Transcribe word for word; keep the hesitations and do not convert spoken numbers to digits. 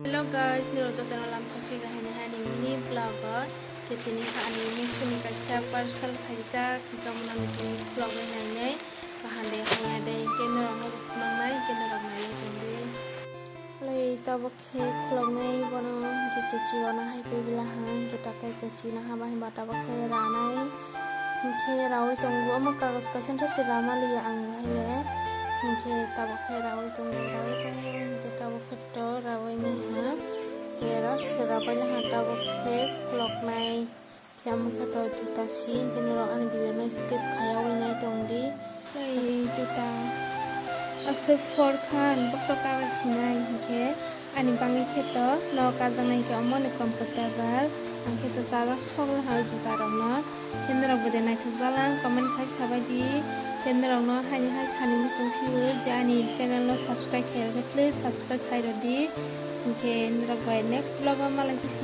Hello guys, nirok jotono lamsa phika hini hani mini vlog o. Ketini kha ani misuni kaisa parcel khaijak, jomonani tini vlog o nainai. Kahande haya de, keno rok no rok nangnai, keno rok nainai tongdi. Lai tabok khe khuloknai bono hwnkhe kechi rwna hai paibi laha hwnkhe takhai kechi na hama himba tabok khe ranai hwnkhe raui tongo. Omo kagoz kaisa se rama liya ang bo haile hwnkhe tabok khe raui tongo, raui tongo hwnkhe tabok khe to raui ni ha era se rabai laha tabok khe khuloknai. Khe omo khe to juta si, hwnkhe norok ani video no skip khaiyaui nai tongdi. Tei juta aswk phor kha, ani bokhorok kaba sinai, hwnkhe ani bagwi khe to no kajaknai khe omo ni comfortable, ang khe to chajak sok laha o juta rok no. Khe norok bo de naithok jala comment khai sabai di. Khe norok no haini hai sani muchung phio je ani channel no subscribe khai rw khe please subscribe khai rw di. Hwnkhe norok bai next vlog o malai phi si.